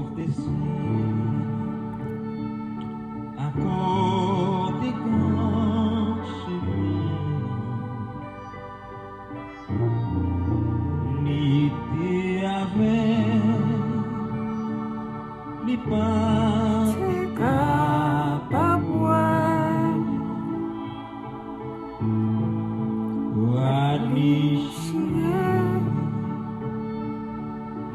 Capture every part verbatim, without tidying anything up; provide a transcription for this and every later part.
Sentespri akote gran chemen. Li te avè, li pa te kapab wè. Rad li chire,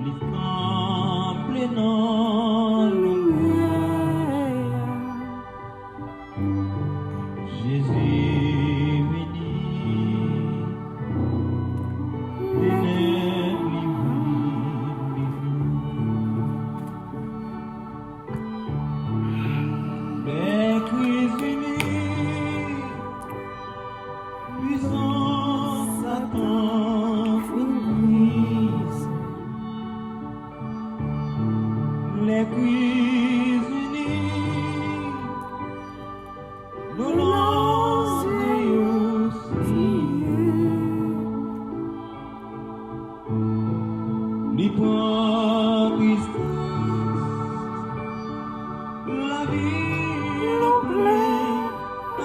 li kanpe nan limyè. Jezi vini, tenèb li vin, li vin. Lè Kris vini, pwisans Satan fin brize. Lè Kris vini, nou nan zen yo siye. Li pran tristès, lavi nou plen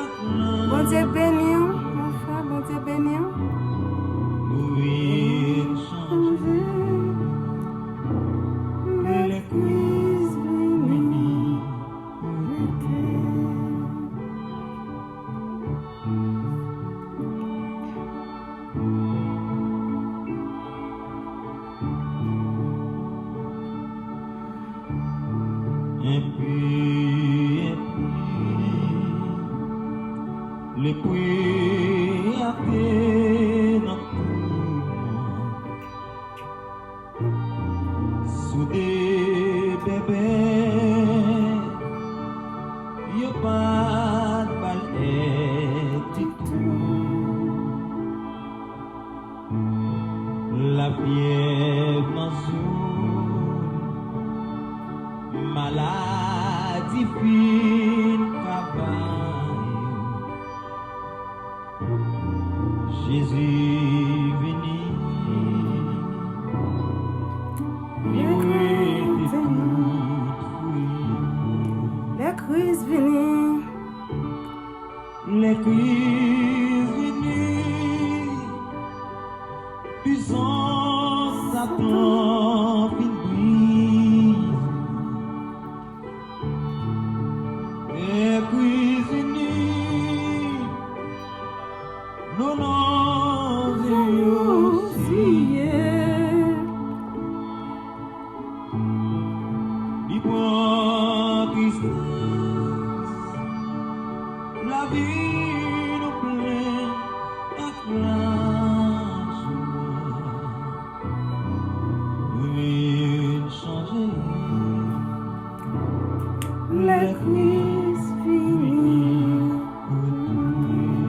ak laj. Bondye beni w, mon frè, Bondye beni w. Nou vin chanje. Lè Kris vini, rete. Enpi, enpi, lepri a te nan kou. Sou de bèbè, yo pa t ba l èd ditou. Lafyèv nan zòn, maladi fin kabay. Jezi vini, li rete tout fri. Lè Kris vini. Lè Kris vini, pwisans Satan fin brize. Lè Kris vini, nou nan zen yo siye. Li pran tristès, lavi nou plen ak lajwa. Vin chanje. Lè Kris vini pou tounen.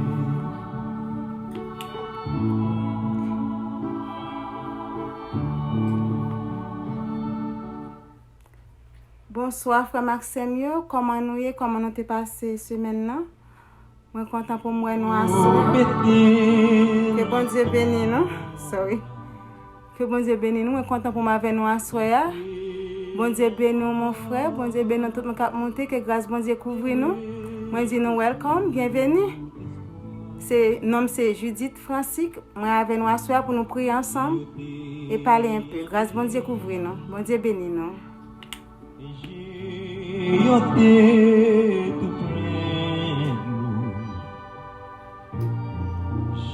Bonswa, frè m ak sè m yo. Kòman nou ye? Kòman nou te pase semèn nan? Mwen kontan pou m wè nou aswè. Ke Bondye beni nou. Sorry. Ke Bondye beni nou. Mwen kontan pou m avè nou aswè a. Bondye beni w, mon frè. Bondye beni w, tout moun k ap moute. Ke gras Bondye kouvri nou. Mwen di nou welcome, byenveni. Se, non m se Judith Fransic. Mwen avè nou aswè a pou nou priye ansanm e pale enpe. Gras Bondye kouvri nou. Bondye beni nou. Je yo te tou plen dlo.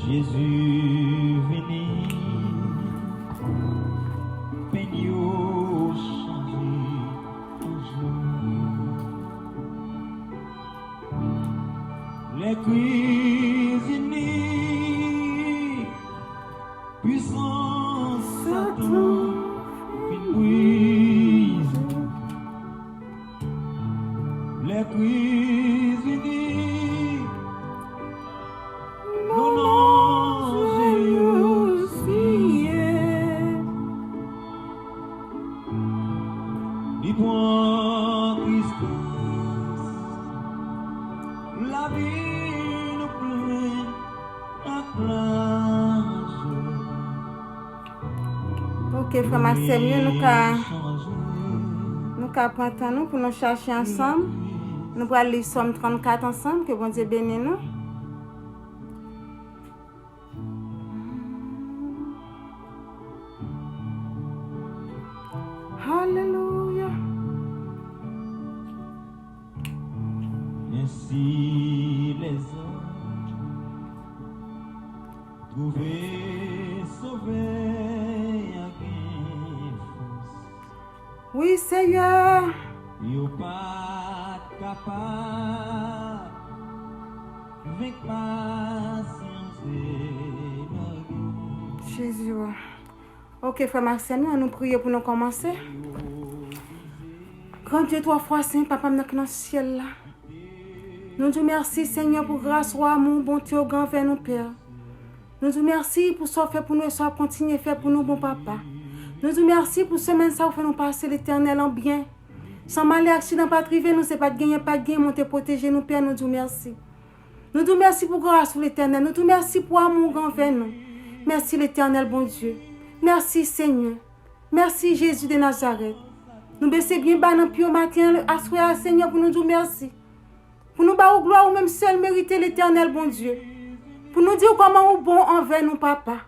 Jezi vini, pèn yo chanje toujou. Lè Kris vini, pwisans Satan fin brize. Lè Kris vini, non, non, je yo siye. Li pran tristès, lavi nou plen ak lajwa. Ok, frè m ak sè m yo, nou ka, Ka pran tan nou pou nou chache ansanm. Nou pral li Sòm trannkat ansanm. Ke Bondye beni nou. Alelouya. Ainsi les hommes trouvaient sauveur à gain force. Wi, Seyè. Yo pa t kapab venk pasyans de lògèy. Jezi, wi. Ok, frè m ak sè nou, an nou priye pou nou kòmanse. Gran Dye twa fwa sen, Papa m nan ki nan syèl la. Nou di w mèsi, Senyè, pou gras ou, amou, bonte w gen anvè nou, Pè. Nou di w mèsi pou sa w fè pou nou e sa w ap kontinye fè pou nou, bon Papa. Nou di w mèsi pou semèn sa w fè nou pase, Letènèl, an byen. San malè aksidan pa t rive nou, se pa t genyen, pa t genyen, men w te pwoteje nou, Pè, nou di w mèsi. Nou di w mèsi pou gras ou, Letènèl. Nou di w mèsi pou amou w gen anvè nou. Mèsi, Letènèl Bondye. Mèsi, Senyè. Mèsi, Jezi de Nazarèt. Nou bese byen ba nan pye w maten an, aswè a, Senyè, pou nou di w mèsi. Pou nou ba ou glwa ou menm sèl merite, Letènèl Bondye. Pou nou di w kòman ou bon anvè nou, Papa.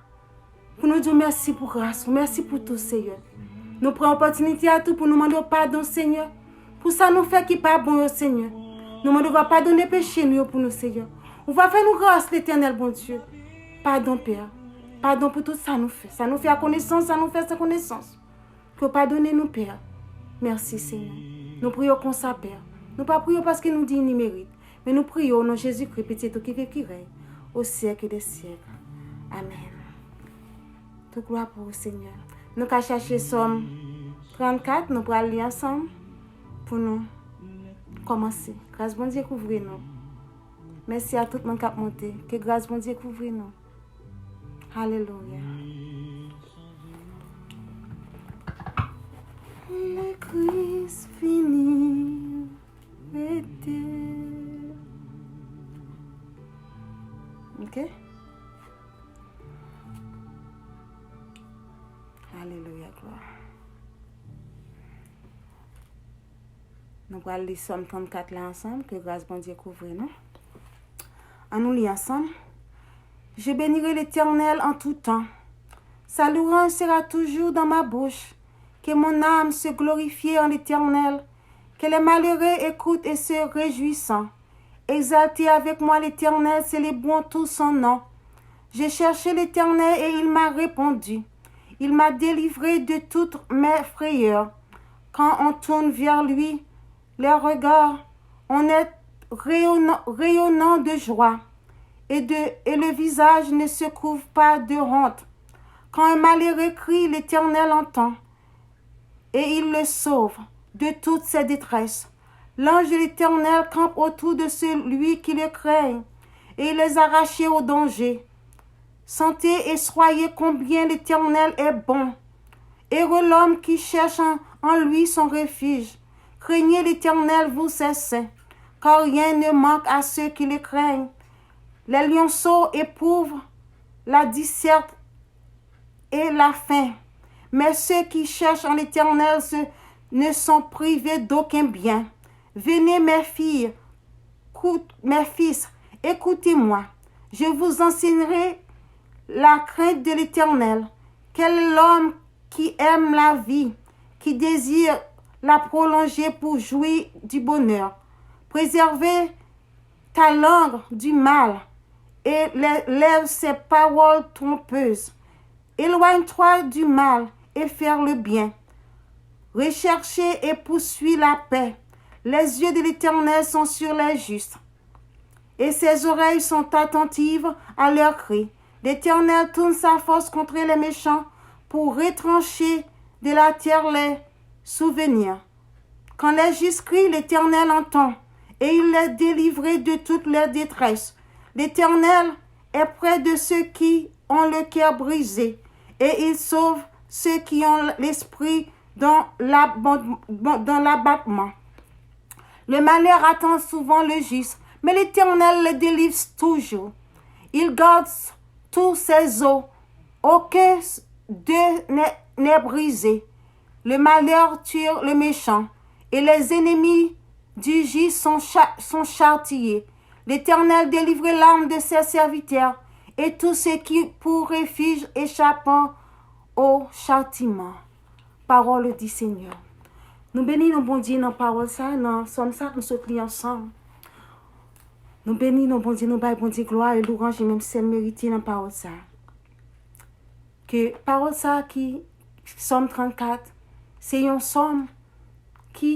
Pou nou di w mèsi pou gras ou, mèsi pou tou, Seyè. Nou pran opòtinite a tou pou nou mande w padon, Senyè, pou sa nou fè ki pa bon yo, Senyè. Nou mande w va padone peche nou yo pou nou, Seyè. Ou va fè nou gras, Letènèl Bondye. Padon, Pè. Padon pou tout sa nou fè. Sa nou fè a konesans, sa nou fè san konesans. Ke w padone nou, Pè. Mèsi, Senyè. Nou priye w konsa, Pè. Nou pa priye w paske nou diy ni merit, men nou priye w o non Jezikri, Pitit ou ki viv, ki rèy o syèk dè syèk. Amèn. Tout glwa pou ou, Senyè. Nou ka chache Sòm trannkat, nou pral li ansanm pou nou kòmanse. Gras Bondye kouvri nou. Mèsi a tout moun k ap monte. Ke gras Bondye kouvri nou. Alelouya. Lè Kris vini, rete. Ok? Alelouya, glwa. Nou pral li Sòm trannkat la ansanm, ke gras Bondye kouvri nou. An nou li ansanm. Je bénirai l'Éternel en tout temps. Sa louange sera toujours dans ma bouche. Que mon âme se glorifie en l'Éternel. Que les malheureux écoutent et se réjouissent. Exaltez avec moi l'Éternel, célébrons tout son nom. J'ai cherché l'Éternel et il m'a répondu. Il m'a délivré de toutes mes frayeurs. Quand on tourne vers lui les regards, on est rayonnant, rayonnant de joie et, de, et le visage ne se couvre pas de honte. Quand un malheureux crie, l'Éternel entend et il le sauve de toutes ses détresses. L'ange de l'Éternel campe autour de celui qui le craint et il les arrache au danger. Sentez et soyez combien l'Éternel est bon. Heureux l'homme qui cherche en, en lui son refuge. Craignez l'Éternel, vous ses saints, car rien ne manque à ceux qui le craignent. Les lionceaux éprouvent la disette et la faim, mais ceux qui cherchent en l'Éternel se, ne sont privés d'aucun bien. Venez, mes filles, coute, mes fils, écoutez-moi. Je vous enseignerai la crainte de l'Éternel. Quel est l'homme qui aime la vie, qui désire la prolonger pour jouir du bonheur? Préservez ta langue du mal et lè-, lève ses paroles trompeuses. Éloigne-toi du mal et fais le bien. Recherchez et poursuis la paix. Les yeux de l'Éternel sont sur les justes, et ses oreilles sont attentives à leurs cris. L'Éternel tourne sa force contre les méchants pour retrancher de la terre les souvenirs. Quand les justes crient, l'Éternel entend, et il les délivre de toute leur détresse. L'Éternel est près de ceux qui ont le cœur brisé, et il sauve ceux qui ont l'esprit dans l'abon-, dans l'abattement. Le malheur atteint souvent le juste, mais l'Éternel le délivre toujours. Il garde tous ses os, aucun d'eux n'est, n'est brisé. Le malheur tue le méchant, et les ennemis du juste sont, cha- sont châtiés. L'Éternel délivre l'âme de ses serviteurs, et tous ceux qui pour refuge échappent au châtiment. Parole du Seigneur. Nou beni non Bondye nan pawòl sa, nan sòm sa nou sot li ansanm. Nou beni non Bondye, nou bay Bondye glwa e louwanj li menm sèl merite nan pawòl sa. Ke pawòl sa ki sòm trannkat, se yon sòm ki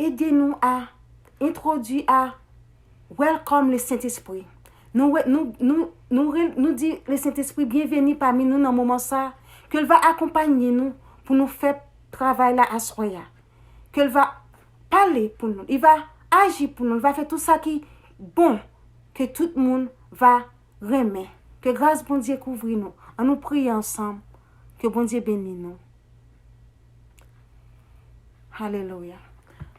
ede nou a entwodui a welcome le Sentespri. Nou, nou, nou, nou, nou di le Sentespri byenveni pami nou nan moman sa, ke l va akonpaye nou pou nou fè travay la aswè a. Ke l va pale pou nou, li va aji pou nou, li va fè tout sa ki bon, ke tout moun va renmen. Ke gras Bondye kouvri nou. An nou priye ansanm. Ke Bondye beni nou. Alelouya.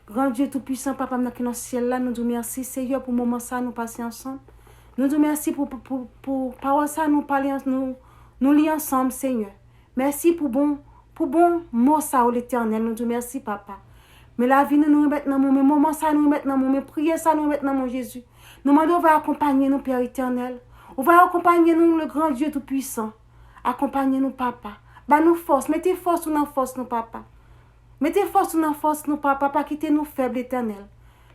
Gran Dye Toupisan, Papa m nan ki nan syèl la, nou di w mèsi, Seyè, pou moman sa nou pase ansanm. Nou di w mèsi pou, pou, pou, pou pawòl sa nou pale, nou, nou li ansanm, Seyè. Mèsi pou bon, pou bon mo sa yo, Letènèl. Nou di w mèsi, Papa. Men lavi nou, nou remèt nan men w. Men moman sa, nou remèt nan men w. Men priyè sa, nou remèt nan men w, Jezi. Nou mande w va akonpaye nou, Pè Etènèl. Ou va akonpaye nou, le gran Dye Toupisan. Akonpaye nou, Papa. Ba nou fòs. Mete fòs ou nan fòs nou, Papa. Mete fòs ou nan fòs nou, Papa. Pa kite nou fèb, Letènèl.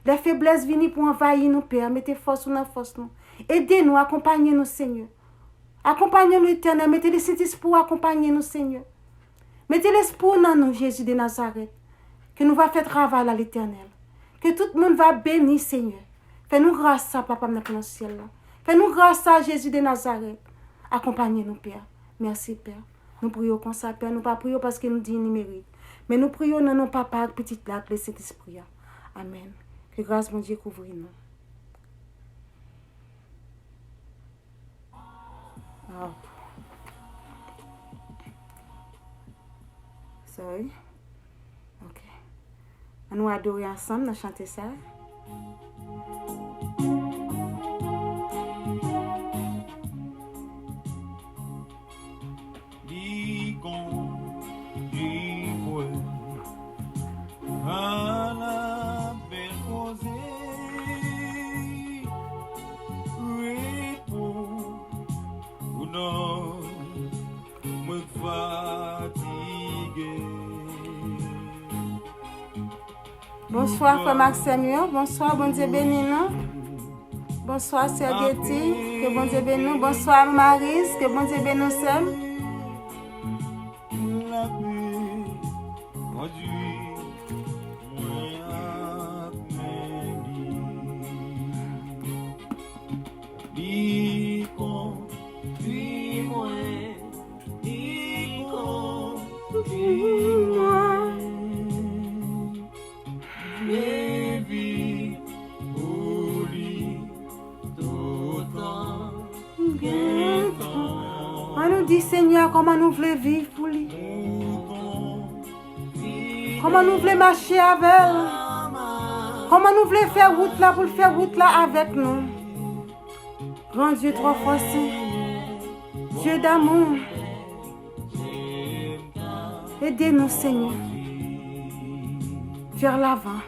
Lè feblès vini pou anvayi nou, Pè, mete fòs ou nan fòs nou. Ede nou, akonpaye nou, Senyè. Akonpaye nou, Letènèl. Mete Lesentespri w akonpaye nou, Senyè. Mete lespri w nan nou, Jezi de Nazarèt. Ke nou va fè travay la, Letènèl. Ke tout moun va beni, Senyè. Fè nou gras sa, Papa m nan ki nan syèl la. Fè nou gras sa, Jezi de Nazarèt. Akonpaye nou, Pè. Mèsi, Pè. Nou priye w konsa, Pè. Nou pa priye w paske nou di nou merit. Men nou priye w nan non Papa ak Pitit la ak Lesentespri a. Amèn. Ke gras Bondye kouvri nou. Oh. Sorry. Ok. An nou adore ansanm nan chante sa. Li kondui mwen a la bèl koze, repo pou nanm mwen k fatige. Bonswa, frè m ak sè m yo. Bonswa, Bondye beni nou. Bonswa, sè Betty. Ke Bondye beni nou. Bonswa, Maris. Ke Bondye beni w, sè m. Lapè kondui mwen ak men li. Li kondui mwen, li kondui mwen. Vle viv pou li toutan. An nou di, Senyè, kòman nou vle viv pou li? Kòman nou vle mache avè l? Kòman nou vle fè wout la pou l fè wout la avèk nou? Gran Dye twò fò, Senyè. Dye damou. Ede nou, Senyè. Vers l'avant.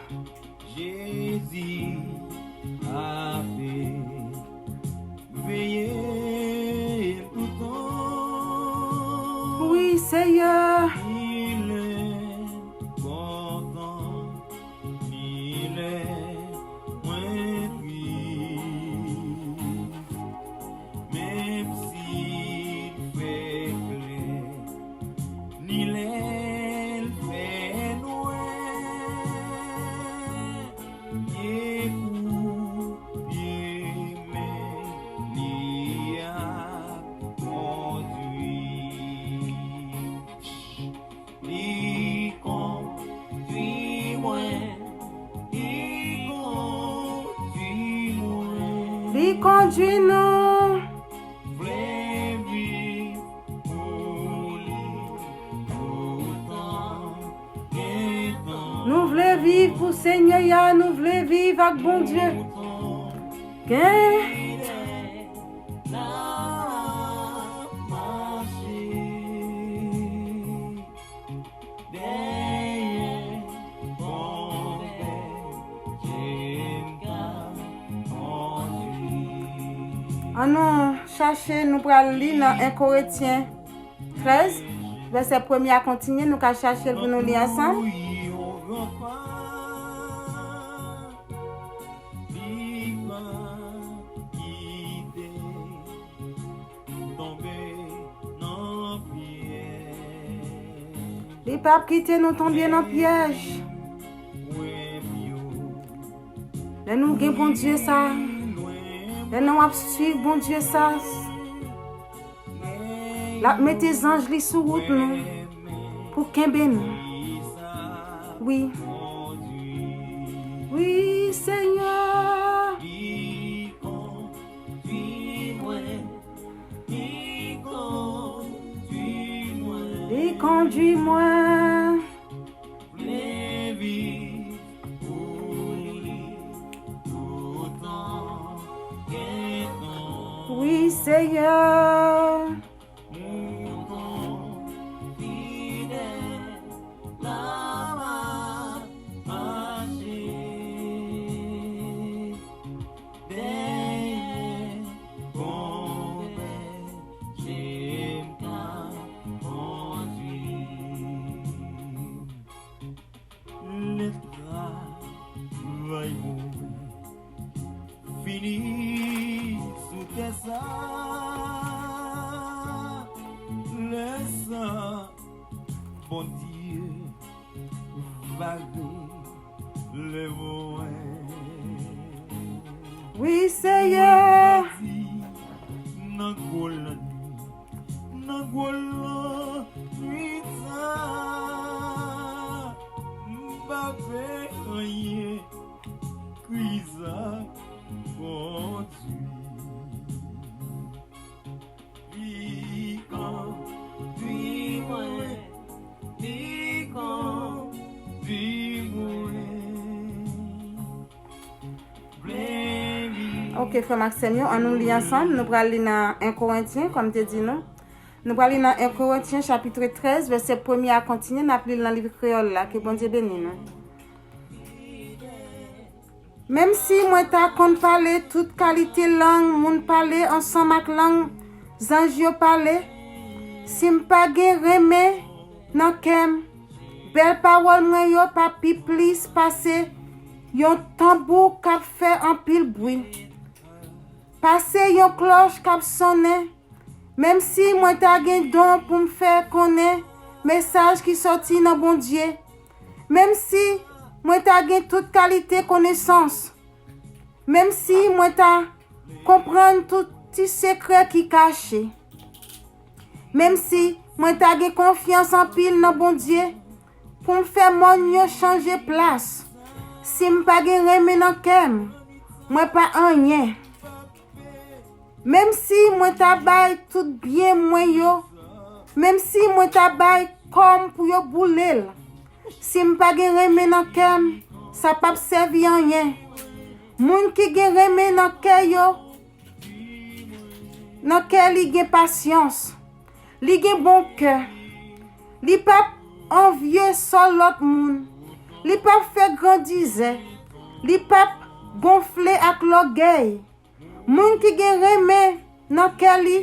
Jezi ape veye toutan. Wi, Seyè. Ni lè kontan, ni lè mwen tris. Menm si l fè klè, ni lè l fè nwè, gen koupye men li ap kondui. Li kondui mwen, li kondui mwen. Li kondui nou. Vle viv pou li toutan, gentan. Nou vle viv pou Senyè a, nou vle viv ak Bondye. Gentan. N ap mache. Dèyè Ann nou chache, nou pral li nan en Korentyen trèz, vèsè premye a kontinye, nou ka chache l pou nou li ansanm. Li p ap kite nou tonbe nan pyèj. Lè nou gen Bondye sa, lè nou ap swiv Bondye sa, l ap mete zanj li sou wout nou pou kenbe nou. Wi. Wi, Senyè. Li kondui mwen. Wi, Senyè. Lè travay mwen fini sou tè sa, lè sa Bondye va releve mwen. Wi, Senyè. Nan gwo lannwit, nan gwo lannwit sa, m pa fè anyen, Kris ap kondui. Li kondui mwen, li kondui mwen. Ok, frè m ak sè m yo, ann nou li ansanm. Nou pral li nan en Korentyen, kòm te di nou. Nou pral li nan en Korentyen, chapit trèz, vèsè premye a kontinye, n ap li l nan liv kreyòl la. Ke Bondye beni nou. Menm si mwen ta konn pale tout kalite lang moun pale ansanm ak lang zanj yo pale, si m pa gen renmen nan kè m, bèl pawòl mwen yo pa pi plis pase yon tanbou k ap fè anpil bri, pase yon klòch k ap sonnen, menm si mwen ta gen don pou m fè konnen mesaj ki sòti nan Bondye, menm si mwen ta gen tout kalite konesans, menm si mwen ta konprann tout ti sekrè ki kache, menm si mwen ta gen konfyans anpil nan Bondye pou m fè mòn yo chanje plas, si m pa gen renmen nan kè m, mwen pa anyen. Menm si mwen ta bay tout byen mwen yo, menm si mwen ta bay kò m pou yo boule l, si m pa gen renmen nan kè m, sa p ap sèvi anyen. Moun ki gen renmen nan kè yo, nan kè li gen pasyans, li gen bon kè, li p ap anvye sò lòt moun, li p ap fè grandizè, li p ap gonfle ak lògèy. Moun ki gen renmen nan kè li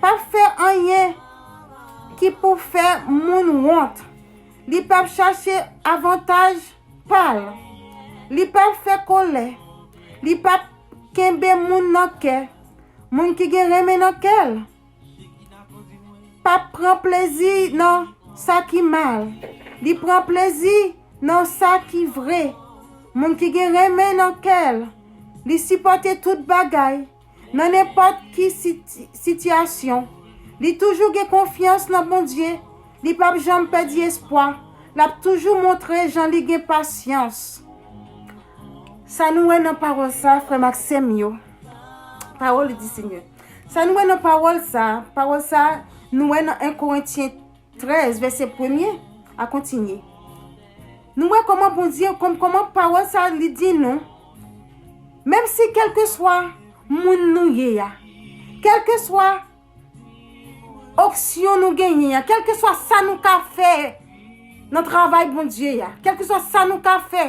p ap fè anyen ki pou fè moun wont. Li p ap chache avantaj pa l. Li p ap fè kòlè. Li p ap kenbe moun nan kè. Moun ki gen renmen nan kè l p ap pran plezi nan sa ki mal. Li pran plezi nan sa ki vre. Moun ki gen renmen nan kè l, li sipòte tout bagay, nan nenpòt ki siti- sitiyasyon. Li toujou gen konfyans nan Bondye. Li p ap janm pèdi espwa. L ap toujou montre jan li gen pasyans. Sa nou wè nan pawòl sa, frè m ak sè m yo. Pawòl di Senyè. Sa nou wè nan pawòl sa, pawòl sa, nou wè nan en Korentyen trèz, vèsè premye a kontinye. Nou wè kòman Bondye, kòm, kòman pawòl sa li di nou, menm si kèlkeswa moun nou ye a, kèlkeswa opsyon nou genyen an, kèlkeswa sa nou ka fè nan travay Bondye a, kèlkeswa sa nou ka fè,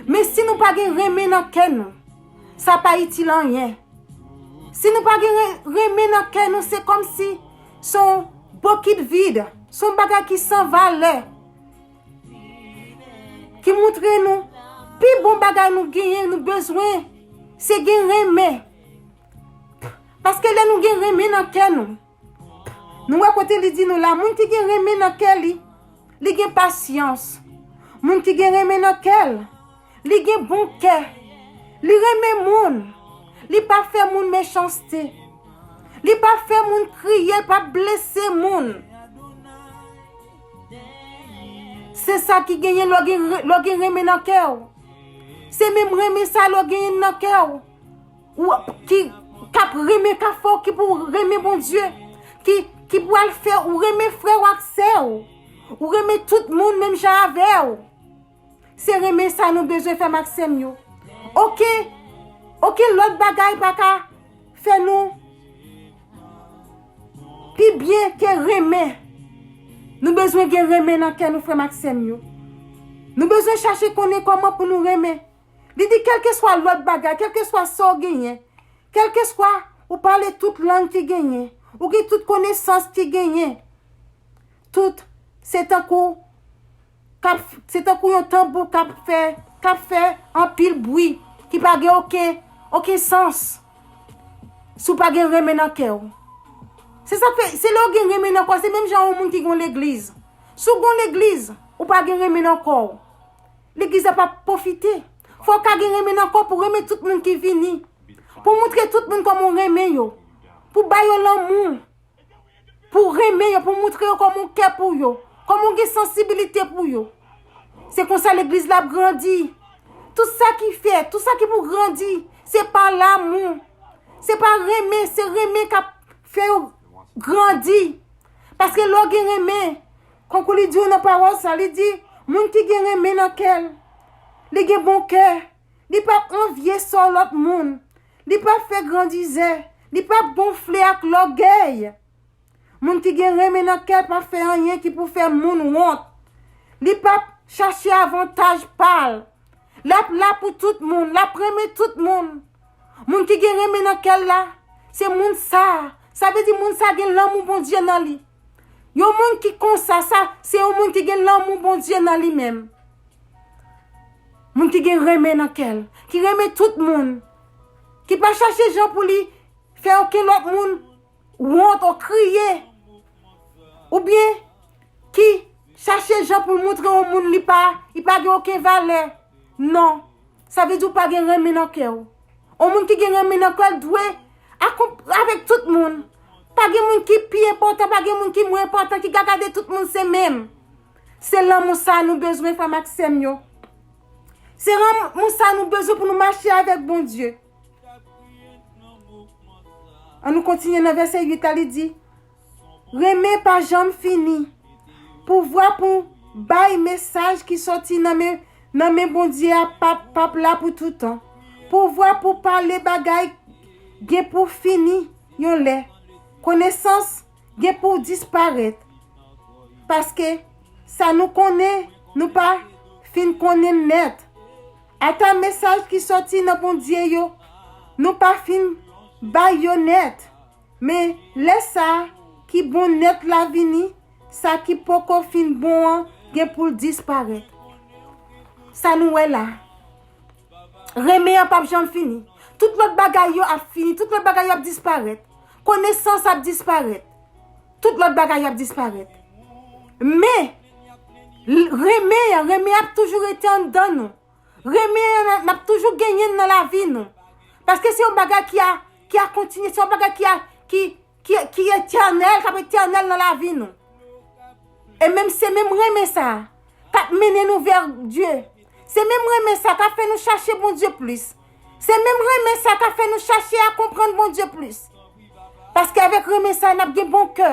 men si nou pa gen renmen nan kè nou, sa pa itil anyen. Si nou pa gen re- renmen nan kè nou, se kòmsi se yon bokit vid, se yon bagay ki san valè, ki montre nou pi bon bagay nou genyen, nou bezwen, se gen renmen. Paske lè nou gen renmen nan kè nou, nou wè kote li di nou la, moun ki gen renmen nan kè li, li gen pasyans. Moun ki gen renmen nan kè l, li gen bon kè. Li renmen moun. Li pa fè moun mechanste. Li pa fè moun kriye, li pa blese moun. Se sa ki genyen lè w gen, lè w gen renmen nan kè w. Se menm renmen sa lè w genyen nan kè w. Ou ki k ap renmen, k ap fè w, ki pou renmen Bondye, ki, ki pou al fè ou renmen frè w ak sè w, ou renmen tout moun menm jan avè w. Se renmen sa nou bezwen, frè m ak sè m yo. Okenn, okenn lòt bagay pa ka fè nou pi byen ke renmen. Nou bezwen gen renmen nan kè nou, frè m ak sè m yo. Nou bezwen chache konnen kòman pou nou renmen. Li di, kèlkeswa lòt bagay, kèlkeswa sa w genyen, kèlkeswa ou pale tout lang ki genyen, ou gen tout konesans ki genyen, tout, se tankou k ap, se tankou yon tanbou k ap fè, k ap fè anpil bri, ki pa gen okenn, okenn sans, si w pa gen renmen nan kè w. Se sa k fè, se lè w gen renmen nan kò w, se menm jan yon moun ki gen yon legliz. Si w gen yon legliz, ou pa gen renmen nan kò w, legliz la p ap pwofite. Fò w ka gen renmen nan kò w pou renmen tout moun ki vini. Pou w montre tout moun kòman w renmen yo. Pou w ba yo lanmou. Pou w renmen yo, pou w montre yo kòman w kè pou yo. Kòman w gen sansibilite pou yo. Se konsa legliz la ap grandi. Tout sa ki fèt, tout sa ki pou grandi, se pa lanmou. Se pa renmen, se renmen k ap fè yo grandi. Paske lè w gen renmen, kankou li di w nan pawòl sa, li di, moun ki gen renmen nan kè l, li gen bon kè, li p ap anvye sò lòt moun, li p ap fè grandizè, li p ap gonfle ak lògèy. Moun ki gen renmen nan kè l p ap fè anyen ki pou fè moun wont. Li p ap chache avantaj pa l. L ap la pou tout moun, l ap renmen tout moun. Moun ki gen renmen nan kè l la, se moun sa a. Sa vle di moun sa a gen lanmou Bondye nan li. Yon moun ki konsa, sa, se yon moun ki gen lanmou Bondye nan li menm. Moun ki gen renmen nan kè l, ki renmen tout moun, ki pa chache jan pou li fè okenn lòt moun wont ou kriye, oubyen ki chache jan pou l montre yon moun li pa, li pa gen okenn valè. Non. Sa vle di w pa gen renmen nan kè w. Yon moun ki gen renmen nan kè l dwe akonp- avèk tout moun. Pa gen moun ki pi enpòtan, pa gen moun ki mwen enpòtan, ki ka gade tout moun se menm. Se lanmou sa a nou bezwen, frè m ak sè m yo. Se lanmou sa a nou bezwen pou nou mache avèk Bondye. An nou kontinye nan vèsè uit la, li di, renmen pa janm fini. Pouvwa pou bay mesaj ki soti nan men, nan men Bondye a p ap, p ap la pou toutan. Pouvwa pou pale bagay gen pou fini yon lè. Konesans gen pou disparèt. Paske sa nou konnen, nou pa fin konnen nèt. Ata mesaj ki soti nan Bondye yo, nou pa fin bay yo nèt. Men lè sa ki bon nèt la vini, sa ki poko fin bon an gen pou l disparèt. Sa nou wè la. Renmen an p ap janm fini. Tout lòt bagay yo ap fini, tout lòt bagay yo ap disparèt. Konesans ap disparèt. Tout lòt bagay yo ap disparèt. Men, l- renmen an, renmen an ap toujou rete anndan nou. Renmen an, n ap toujou genyen l nan lavi nou. Paske se yon bagay ki a, ki a kontinye, se yon bagay ki a, ki, ki, ki etènèl, k ap etènèl nan lavi nou. E menm se menm renmen sa a k ap mennen nou vè Dye. Se menm renmen sa a k ap fè nou chache Bondye plis. Se menm renmen sa a k ap fè nou chache a konprann Bondye plis. Paske avèk renmen sa a, n ap gen bon kè.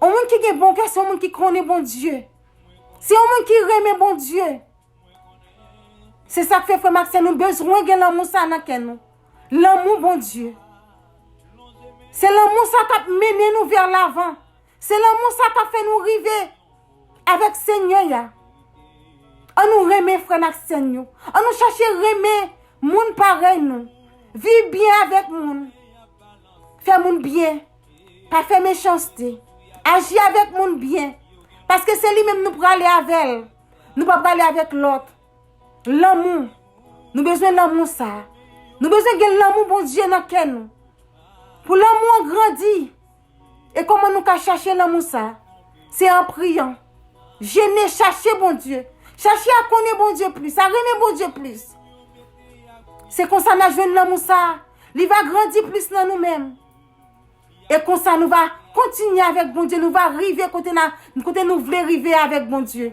Yon moun ki gen bon kè, se yon moun ki konnen Bondye. Se yon moun ki renmen Bondye. Se sa k fè, frè m ak sè, nou bezwen gen lanmou sa a nan kè nou. Lanmou Bondye. Se lanmou sa k ap mennen nou vè lavan. Se lanmou sa k ap fè nou rive avèk Senyè a. An nou renmen frè n ak sè n yo. An nou chache renmen moun parèy nou. Viv byen avèk moun. Fè moun byen. Pa fè mechanste. Aji avèk moun byen. Paske se li menm nou prale avè l. Nou pa prale avèk lòt. Lanmou. Nou bezwen lanmou sa a. Nou bezwen gen lanmou Bondye nan kè nou. Pou lanmou an grandi. E kòman nou ka chache lanmou sa a? Se an priyan. Jene, chache Bondye. Chache a konnen Bondye plis, a renmen Bondye plis. Se konsa n a jwenn lanmou sa a. Li va grandi plis nan nou menm. E konsa nou va kontinye avèk Bondye, nou va rive kote na, kote nou vle rive avèk Bondye.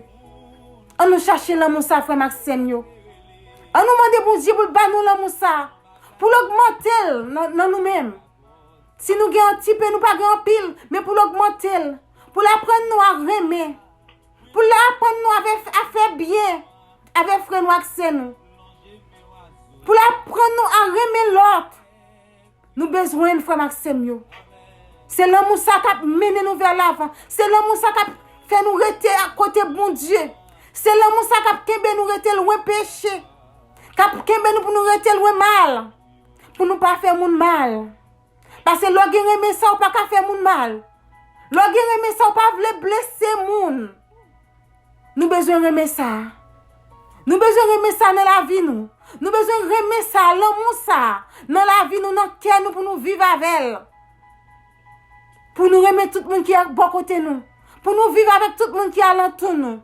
An nou chache lanmou sa, frè m ak sè m yo. An nou mande Bondye pou l ba nou lanmou sa, pou l ogmante l nan, nan nou menm. Si nou gen yon ti pe, nou pa gen anpil, men pou l ogmante l, pou l aprann nou a renmen, pou l aprann nou a fè, a fè byen avèk frè nou ak sè nou, pou l aprann nou a renmen lòt. Nou bezwen l, frè m ak sè m yo. Se lanmou sa k ap mennen nou vè lavan. Se lanmou sa k ap fè nou rete a kote Bondye. Se lanmou sa k ap kenbe nou rete lwen peche. K ap kenbe nou pou nou rete lwen mal. Pou nou pa fè moun mal. Paske lè w gen renmen sa, ou pa ka fè moun mal. Lè w gen renmen sa, ou pa vle blese moun. Nou bezwen renmen sa. Nou bezwen renmen sa nan lavi nou. Nou bezwen renmen sa, lanmou sa, nan lavi nou, nan kè nou pou nou viv avè l. Pou nou renmen tout moun ki bò kote nou. Pou nou viv avèk tout moun ki alantou nou.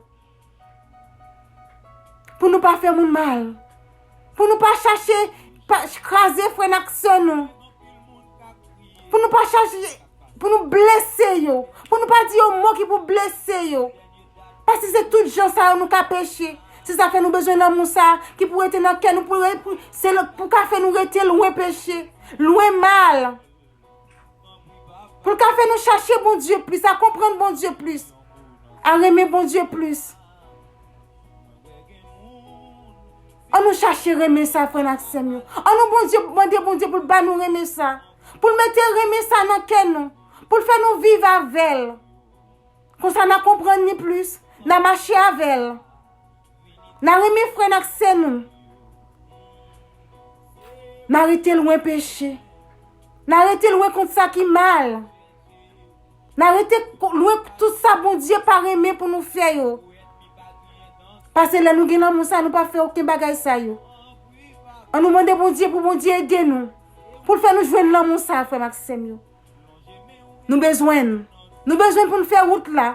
Pou nou pa fè moun mal. Pou nou pa chache pa, kraze frè n ak sè nou. Pou nou pa chache, pou nou blese yo. Pou nou pa di yo mo ki pou blese yo. Paske se tout jan sa yo nou ka peche. Se sa fè nou bezwen lanmou sa ki pou rete nan kè nou, pou, pou, se l, pou ka fè nou rete lwen peche, lwen mal. Pou l ka fè nou chache Bondye plis, a konprann Bondye plis, a renmen Bondye plis. An nou chache renmen sa, frè n ak sè m yo. An nou Bondye, mande Bondye pou l ba nou renmen sa. Pou l mete renmen sa nan kè nou. Pou l fè nou viv avè l. Konsa n a konprann li plis, n a mache avè l. N a renmen frè n ak sè nou. N a rete lwen peche. N a rete lwen kont sa ki mal. N a rete ko-, lwen tout sa Bondye pa renmen pou nou fè yo. Paske lè nou gen lanmou sa, nou pa fè okenn bagay sa yo. An nou mande Bondye pou Bondye ede nou. Pou l fè nou jwenn lanmou sa, frè m ak sè m yo. Nou bezwen l. Nou bezwen l pou n fè wout la.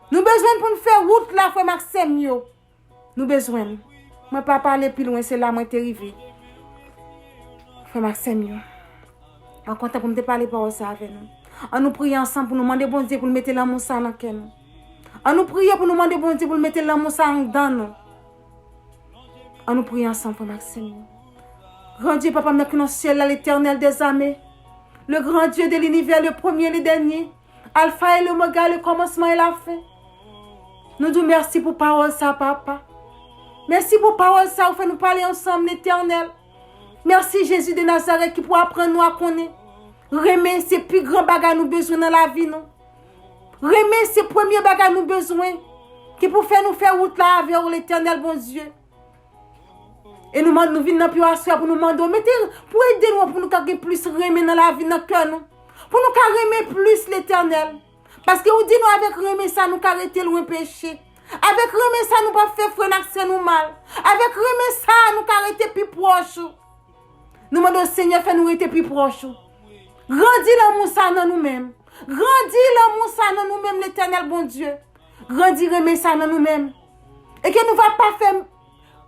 Nou bezwen l pou n fè wout la, frè m ak sè m yo. Nou bezwen l. Mwen pa pale pi lwen, se la mwen te rive. Frè m ak sè m yo. Mwen kontan pou m te pale pawòl sa avè nou. An nou priye ansanm pou nou mande Bondye pou l mete lanmou sa nan kè nou. An nou priye pou nou mande Bondye pou l mete lanmou sa anndan nou. An nou priye ansanm, frè m ak sè m yo. Gran Dye, Papa m nan ki nan syèl la, Letènèl dèzame, le gran Dye de linivè, le premye, le dènye, Alfa e Omega, le kòmansman e lafen. Nou di w mèsi pou pawòl sa, Papa. Mèsi pou pawòl sa ou fè nou pale ansanm, Letènèl. Mèsi, Jezi de Nazarèt, ki pou aprann nou a konnen renmen se pi gran bagay nou bezwen nan lavi nou. Renmen se premye bagay nou bezwen ki pou fè nou fè wout la avè w, Letènèl Bondye. E nou mande, nou vin nan pye w aswè pou nou mande w, mete, pou ede nou, pou nou ka gen plis renmen nan lavi, nan kè nou. Pou nou ka renmen plis, Letènèl. Paske ou di nou avèk renmen sa, nou ka rete lwen peche. Avèk renmen sa, nou p ap fè frè n ak sè nou mal. Avèk renmen sa, nou ka rete pi pwòch ou. Nou mande w, Senyè, fè nou rete pi pwòch ou. Grandi lanmou sa nan nou menm. Grandi lanmou sa nan nou menm, Letènèl Bondye. Grandi renmen sa nan nou menm. E ke nou va pa fè,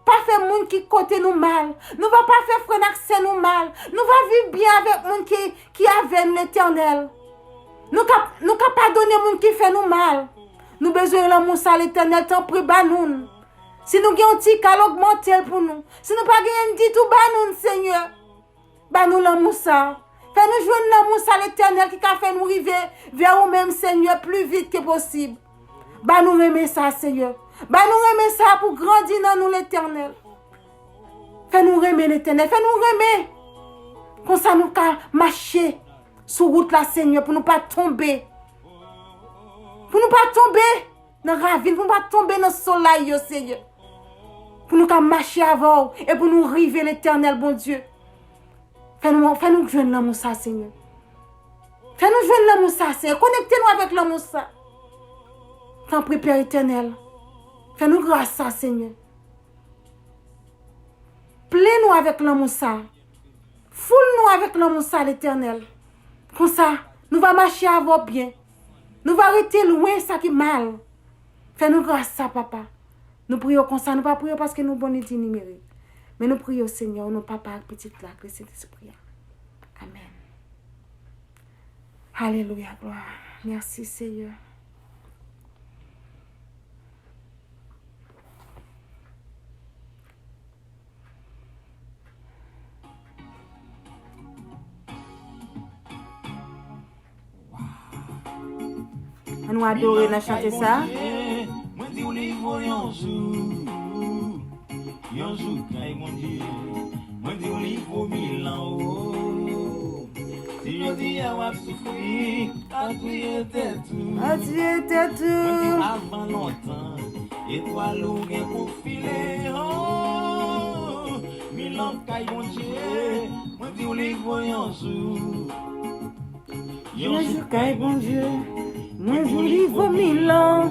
pa fè moun ki kote nou mal. Nou va pa fè frè n ak sè nou mal. Nou va viv byen avèk moun ki, ki avè n, Letènèl. Nou ka, nou ka padone moun ki fè nou mal. Nou bezwen lanmou sa, Letènèl, tanpri, ba nou l. Si nou gen yon ti kal, ogmante l pou nou. Si nou pa genyen ditou, ba nou l, Senyè. Ba nou lanmou sa. Fè nou jwenn lanmou sa, Letènèl, ki ka fè nou rive vè ou menm, Senyè, pli vit ke posib. Ba nou renmen sa, Senyè. Ba nou renmen sa pou grandi nan nou, Letènèl. Fè nou renmen, Letènèl. Fè nou renmen. Konsa nou ka mache sou wout la, Senyè, pou nou pa tonbe. Pou nou pa tonbe nan ravin, pou nou pa tonbe nan solay yo, Senyè. Pou nou ka mache avè w e pou nou rive, Letènèl Bondye. Fè nou, fè nou jwenn lanmou sa, Senyè. Fè nou jwenn lanmou sa, Senyè. Konekte nou avèk lanmou sa. Tanpri, Pè Etènèl, fè nou gras sa, Senyè. Plen nou avèk lanmou sa. Foul nou avèk lanmou sa, Letènèl. Konsa, nou va mache avè w byen. Nou va rete lwen sa ki mal. Fè nou gras sa, Papa. Nou priye w konsa, nou pa priye w paske nou bon ni di ni merit. Men nou priye w, Senyè, o non Papa ak Pitit la, ak Lesentespri a. Amèn. Alelouya, glwa. Mèsi, Senyè. Ann nou adore nan chante sa. Mwen di w li vo yon jou, yon jou kay Bondye. Mwen di w li vo mil an, o. Si jodi a w ap soufri, pa touye tèt ou. Pa touye tèt ou. Mwen di w avan lontan, etwal ou gen pou file, o. Mil an kay Bondye, mwen di w li vo yon jou. Yon jou kay Bondye, mwen di w li vo mil an.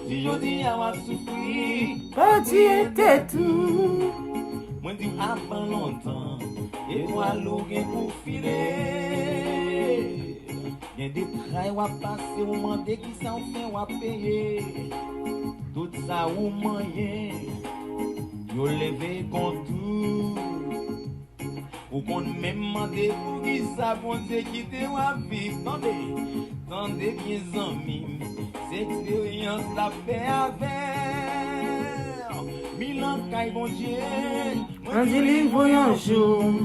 Si jodi a w ap soufri, pa touye tèt ou. Mwen di w avan lontan, etwal ou gen pou file. Gen de tray w ap pase, ou mande kisa w fè, w ap peye. Tout sa ou manyen, yo leve kont ou. Ou konn menm mande poukisa Bondye kite w ap viv. Tande, tande byen zanmi m, se eksperyans l ap fè avè w. Mil an kay Bondye, mwen di li vo yon jou.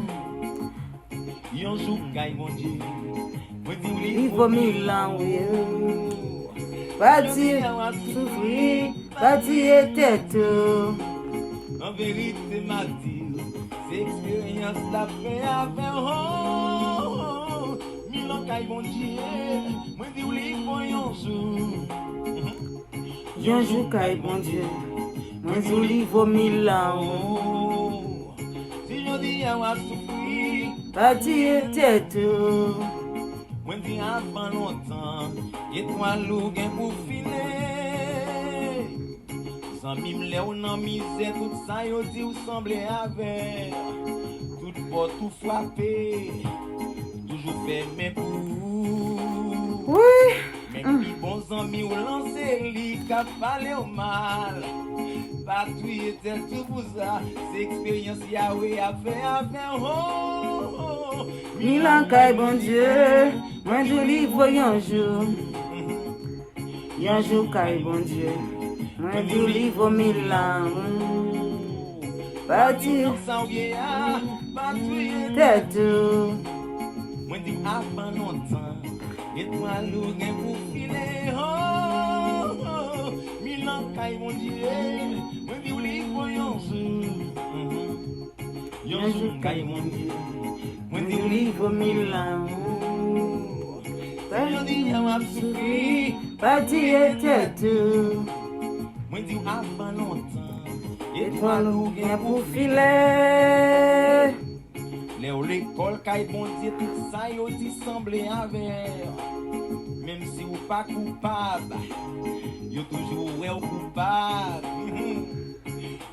Yon jou kay Bondye, mwen di w li vo mil an, wi. Pa di w ap soufri, pa touye tèt ou. An verite, m ap di w, se eksperyans l ap fè avè w. Mil an kay Bondye, mwen di w li vo yon jou. Yon jou kay Bondye, mwen di w li vo mil an, o. Si jodi a w ap soufri, pa touye tèt ou. Mwen di avan lontan, etwal ou gen pou file. Zanmi m, lè w nan mizè, tout sa yo di w sanble avè. Tout pòt ou frape, toujou fèmen pou ou. Wi. Menm pi bon zanmi w lanse li k ap pale w mal. Pa touye tèt ou pou sa, se eksperyans Yawe ap fè avè w. Mil an kay Bondye, mwen di w li vo yon jou. Yon jou kay Bondye, mwen di w li vo mil an. Pa di w sa w ye a, pa touye tèt ou. Mwen di w avan lontan, etwal ou gen pou file, o, o. Mil an kay Bondye, mwen di w li vo yon jou. Yon jou kay Bondye, mwen di w li vo mil an. Jodi a w ap soufri, pa touye tèt ou. Mwen di w avan lontan, etwal ou gen pou file. Lè w lekòl kay Bondye, tout sa yo di sanble avè w. Menm si w pa koupab, yo toujou wè w koupab.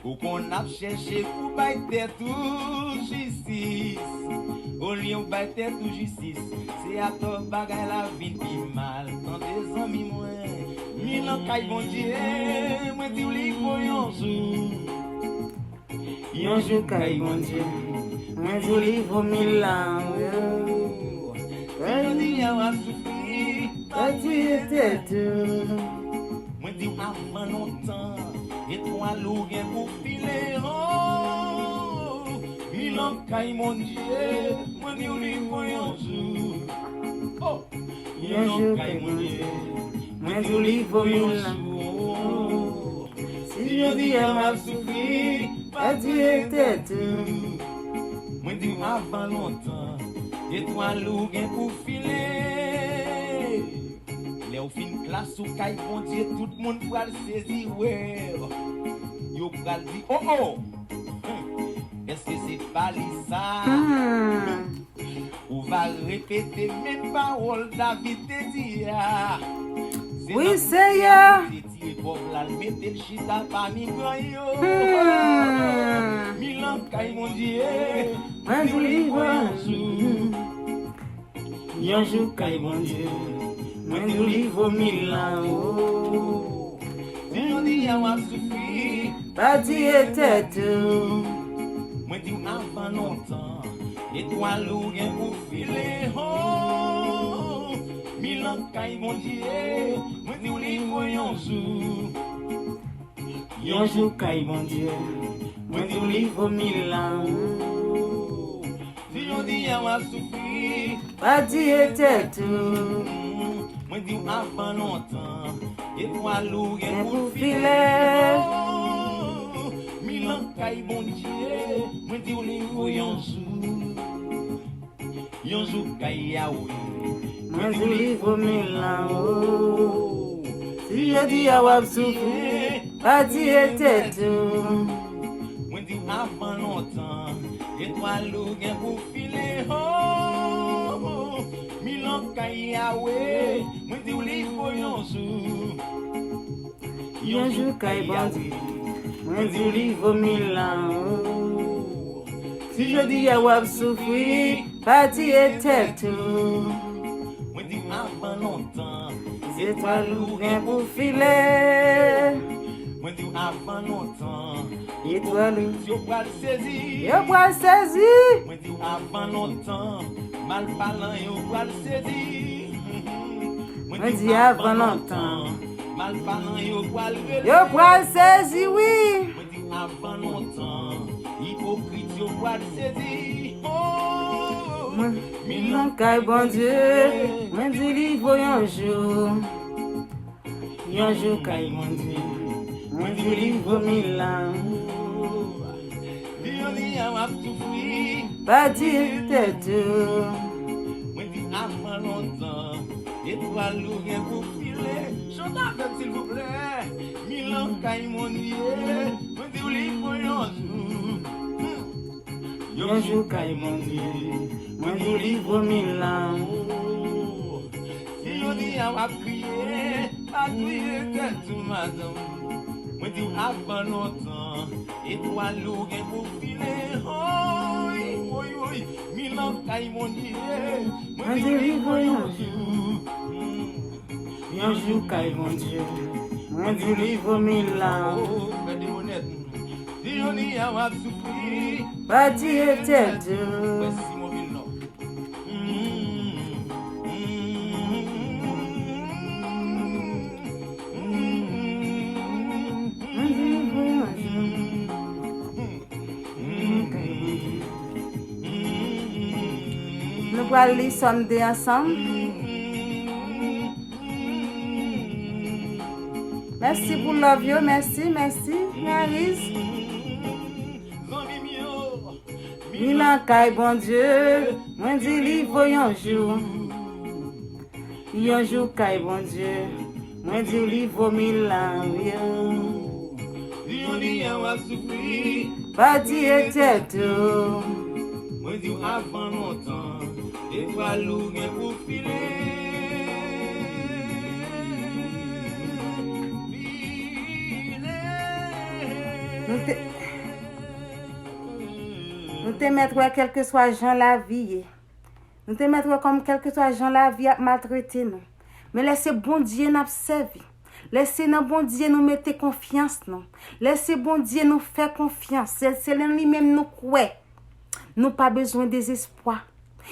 Ou konn ap chèche pou bay tèt ou jistis. Olye w bay tèt ou jistis, se atò bagay la vin pi mal. Tande zanmi mwen, mil an kay Bondye, mwen di w li vo yon jou. Yon jou kay Bondye, mwen di w li vo mil an, wi. Jodi a w ap soufri, pa touye tèt ou. Mwen di w avan lontan, etwal ou gen pou file, o. Mil an kay Bondye, mwen di w li vo yon jou. O. Yon jou kay Bondye, mwen di w li vo mil an. Si jodi a m ap soufri, pa touye tèt ou. Mwen di w avan lontan, etwal ou gen pou file. Lè w fin klas ou kay Bondye, tout moun pral sezi wè w. Yo pral di, o, o! Èske se pa li sa? Hmm. Ou va repete menm pawòl David te di a. Se Wi, nan Seyè. Li te tire kòb la, l mete l chita pami gran yo. Hmm. Mil an kay Bondye, mwen di w li vo yon jou. Yon jou kay Bondye, mwen di w li vo mil an, o. Si jodi a w ap soufri, pa tiye tèt ou. Mwen di w avan lontan, etwal ou gen pou file, o. Mil an kay Bondye, mwen di w li vo yon jou. Yon jou kay Bondye, mwen di w li vo mil an. Si jodi a w ap soufri, pa tiye tèt ou. Mwen di w avan lontan, etwal ou gen pou file. Mil an kay Bondye, mwen di w li vo yon jou. Yon jou kay Yawe, mwen di w li vo mil an, o. Si jodi a w ap soufri, pa tiye tèt ou. Mwen di w avan lontan, etwal ou gen pou file, o. Mil an kay Yawe, mwen di w li vo yon jou. Yon jou kay Bondye, mwen di w li vo mil an, o. Si jodi a w ap soufri, pa tiye tèt ou. Mwen di w avan lontan, etwal ou gen pou file. Mwen di w avan lontan, etwal ou yo pral sezi. Yo pral sezi. Mwen di w avan lontan, malpalan yo pral sezi. Mwen di w avan lontan, malpalan yo pral rele. Yo pral sezi, wi. Mwen di w avan lontan, ipokrit yo pral sezi. O, mil an kay Bondye, mwen di w li vo yon jou. Yon jou kay Bondye, mwen di w li vo mil an. Li yo li a w ap soufri. Pa tiye tèt ou. Mwen di avan lontan, etwal ou gen pou file. Chante avè m, silvouplè. Mil an kay Bondye, mwen di w li vo yon jou. Hmm. Yon jou kay Bondye, mwen di w li vo mil an. Si jodi a w ap kriye, pa kriye tèt ou, madanm. Mwen di w avan lontan, etwal ou gen pou file. Oy, oy, oy, mil an kay Bondye, mwen di w li vo yon jou. Hmm. Yon jou kay Bondye, mwen di w li vo mil an. O, fè de onèt. Si jodi a w ap soufri. Pa tiye tèt ou. Wè Simon vin non. Mwen di w li vo yon jou. Nou pral li Sòm de ansanm. Mèsi pou love yo, mèsi, mèsi, Maryse. Mil an kay Bondye, mwen di li vo yon jou. Yon jou kay Bondye, mwen di w li vo mil an, wi. Li yon li an w ap soufri. Pa tiye tèt ou. Mwen di w avan lontan, etwal ou gen pou file. File. Nou te, nou te mèt wè kèlkeswa jan lavi ye. Nou te mèt wè kòm kèlkeswa jan lavi ap maltrete nou. Men lè se Bondye n ap sèvi, lè se nan Bondye nou mete konfyans nou, lè se Bondye nou fè konfyans, se, se nan li menm nou kwè, nou pa bezwen dezespwa.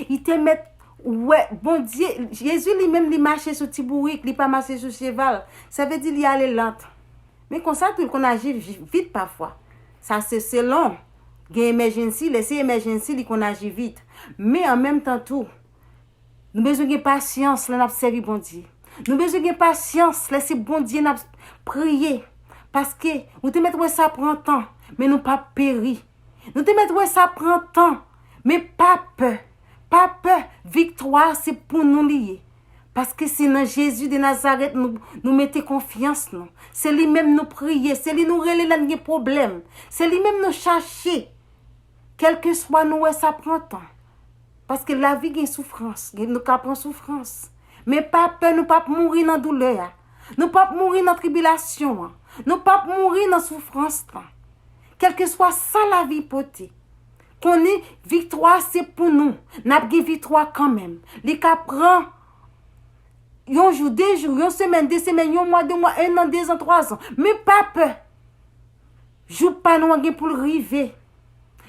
Li te mèt wè Bondye, Jezi li menm li mache sou ti bourik, li pa mache sou cheval. Sa vle di li ale lant. Men konsa tou, li konn aji vi-, vit pafwa. Sa se selon. Gen emergency, lè se emergency, li konn aji vit. Men an menm tan tou, nou bezwen gen pasyans lè n ap sèvi Bondye. Nou bezwen gen pasyans lè se Bondye n ap priye. Paske nou te mèt wè sa pran tan, men nou p ap peri. Nou te mèt wè sa pran tan, men pa pè. Pa pè, viktwa a se pou nou li ye. Paske se nan Jezi de Nazarèt nou, nou mete konfyans nou. Se li menm nou priye, se li nou rele lè n gen pwoblèm. Se li menm nou chache. Kèlkeswa nou wè sa pran tan. Paske lavi gen soufrans, gen, nou ka pran soufrans. Men pa pè, nou p ap mouri nan doulè a. Nou p ap mouri nan tribilasyon an. Nou p ap mouri nan soufrans lan. Kèlkeswa sa lavi pote, konnen viktwa se pou nou. N ap gen viktwa kanmenm. Li ka pran yon jou, de jou, yon semèn, de semèn, yon mwa, de mwa, en an, de zan, twa zan. Men pa pè. Jou pa nou an gen pou l rive.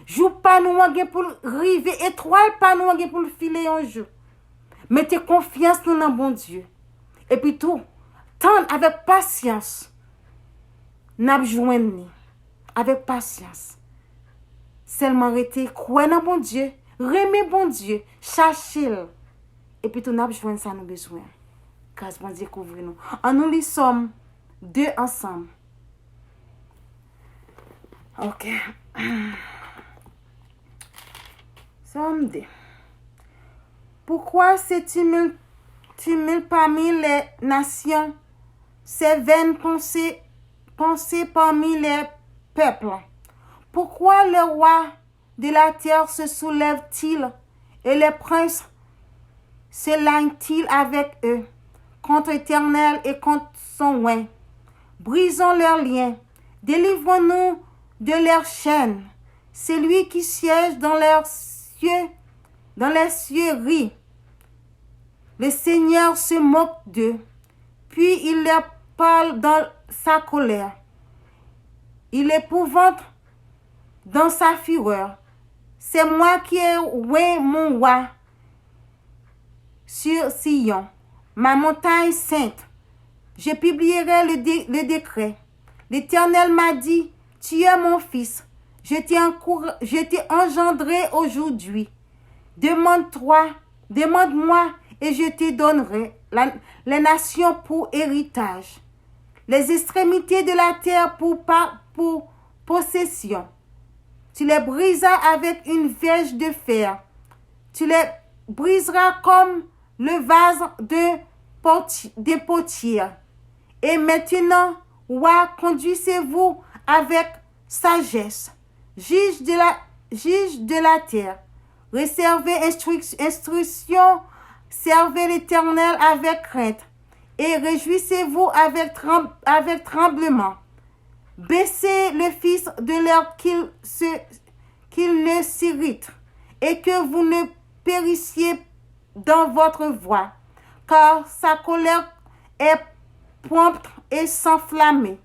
Jou pa nou an gen pou l rive. Etwal pa nou an gen pou l file yon jou. Mete konfyans nou nan Bondye. Epi tou, tann avèk pasyans. N ap jwenn li avèk pasyans. Sèlman rete kwè nan Bondye, renmen Bondye, chache l. Epi tou, n ap jwenn sa nou bezwen. Gras Bondye kouvri nou. Ann nou li Sòm de ansanm. Ok. Sòm de. Pourquoi se tumulte, tumulte parmi les nations, ces vaines pensées, pensées parmi les peuples? Pourquoi les rois de la terre se soulèvent-ils et les princes s'alignent-ils avec eux contre l'Éternel et contre son oint? Brisons leurs liens, délivrons-nous de leurs chaînes. Celui qui siège dans leurs cieux, dans les cieux rit. Le Seigneur se moque d'eux, puis il leur parle dans sa colère. Il épouvante dans sa fureur. C'est moi qui ai oint mon roi sur Sion, ma montagne sainte. Je publierai le, dé- le décret. L'Éternel m'a dit, tu es mon fils, je t'ai encour- je t'ai engendré aujourd'hui. Demande-toi, demande-moi et je te donnerai la- les nations pour héritage, les extrémités de la terre pour, pa- pour possession. Tu les briseras avec une verge de fer. Tu les briseras comme le vase de, potti- de potier. Et maintenant, roi, conduisez-vous avec sagesse. Juge de la, juge de la terre. Recevez instruc- instruction. Servez l'Éternel avec crainte. Et réjouissez-vous avec, trem- avec tremblement. Baissez le fils de l'heure qu'il se- qu'il ne s'irrite et que vous ne périssiez dans votre voie, car sa colère est prompte et s'enflamme.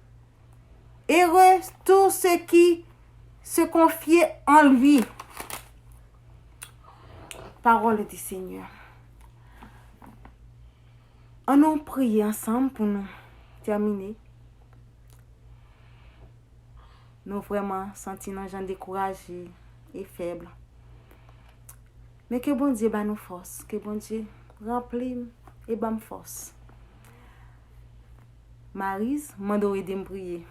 Heureux tous ceux qui se confient en lui. Parole du Seigneur. Ann nou priye ansanm pou nou tèmine. Nou vrèman santi nou jan dekouraje e fèb. Men ke Bondye ba nou fòs, ke Bondye ranpli m e ban m fòs. Mariz, m mande w ede m priye.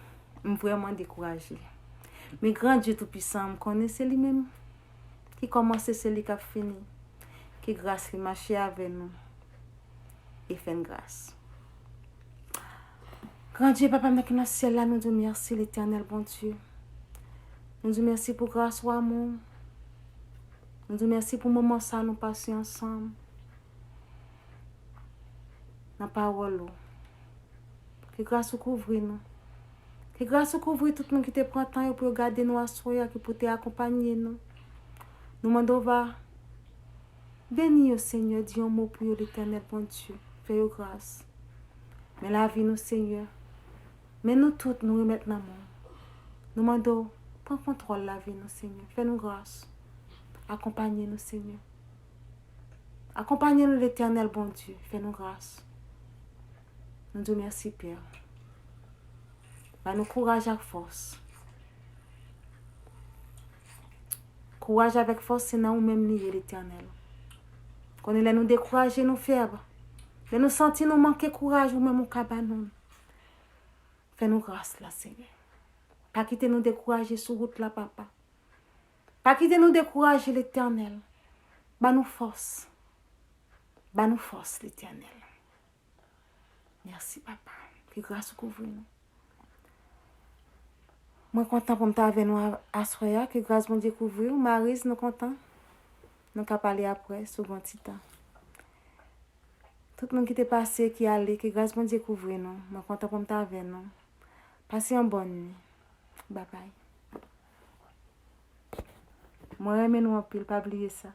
M vrèman dekouraje. Men Gran Dye Toupisan, m konnen se li menm ki kòmanse, se li k ap fini. Ke gras li mache avè nou e fè n gras. Gran Dye, Papa m nan ki nan syèl la, nou di w mèsi, Letènèl Bondye. Nou di w mèsi pou gras ou, amou w. Nou di w mèsi pou moman sa nou pase ansanm nan pawòl ou. Ke gras ou kouvri nou. Ke gras ou kouvri tout moun ki te pran tan yo pou yo gade nou aswè a, ki pou te akonpanye nou. Nou mande w va beni yo, Senyè, di yon mo pou yo, Letènèl Bondye. Fè yo gras. Men lavi nou, Senyè. Men nou tout, nou remèt nan men w. Nou mande w, pran kontwòl lavi nou, Senyè. Fè nou gras. Akonpanye nou, Senyè. Akonpanye nou, Letènèl Bondye. Fè nou gras. Nou di w mèsi, Pè. Ba nou kouraj ak fòs. Kouraj avèk fòs, se nan ou menm li ye, Letènèl. Konnen lè nou dekouraje, nou fèb. Lè nou santi nou manke kouraj, ou menm ou ka ba nou l. Fè nou gras la, Senyè. Pa kite nou dekouraje sou wout la, Papa. Pa kite nou dekouraje, Letènèl. Ba nou fòs. Ba nou fòs, Letènèl. Mèsi, Papa. Ke gras ou kouvri nou. Mwen kontan pou m t avè nou a- aswè a. Ke gras Bondye kouvri w. Mariz, nou kontan. Nou ka pale apre, sou gon ti tan. Tout moun ki te pase, ki ale, ke gras Bondye kouvri nou. Mwen kontan pou m t avè nou. Pase yon bòn nwi. Babay. Mwen renmen nou anpil, pa bliye sa.